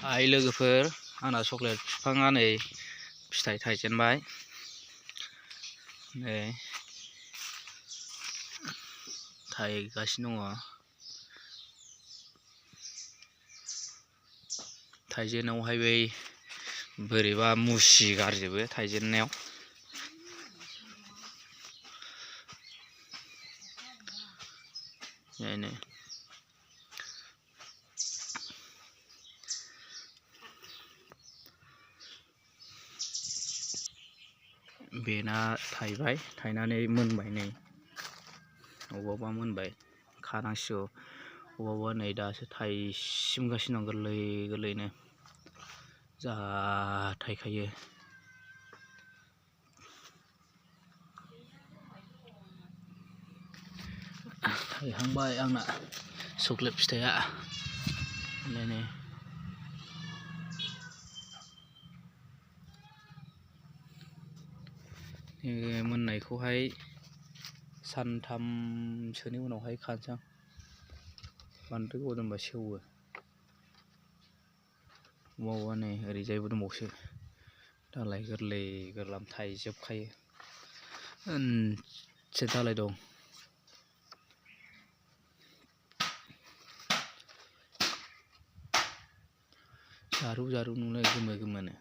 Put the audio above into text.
Hai लोगोफोर आंना chocolate बिफाङा नै फिथाइ थाइजेनबाय नै थाइगासिनो दङ थाइजेनावहाय बै बोरैबा मुसि गारजोबो थाइजेननायाव नै बेना थाइबाय थाइनानै मोनबाय नै अबावबा मोनबाय खानांसिगौ अबावबा नै दासो थाइसिमगासिनो दं गोरलै गोरलैनो जा थाइखायो थाइहांबाय आंना चकलेट फिथाइया नै मोननायखौहाय सानथामसोनि उनावहाय खानोसै आं बांद्राय गोबाव दोनबा सेवो अबावबा नै ओरैजायबो दंबावसो दालाय गोरलै गोरलाम थाइजोबखायो मोनसे दालाय दं जारु जारु नुलाय गोमो गोमोनो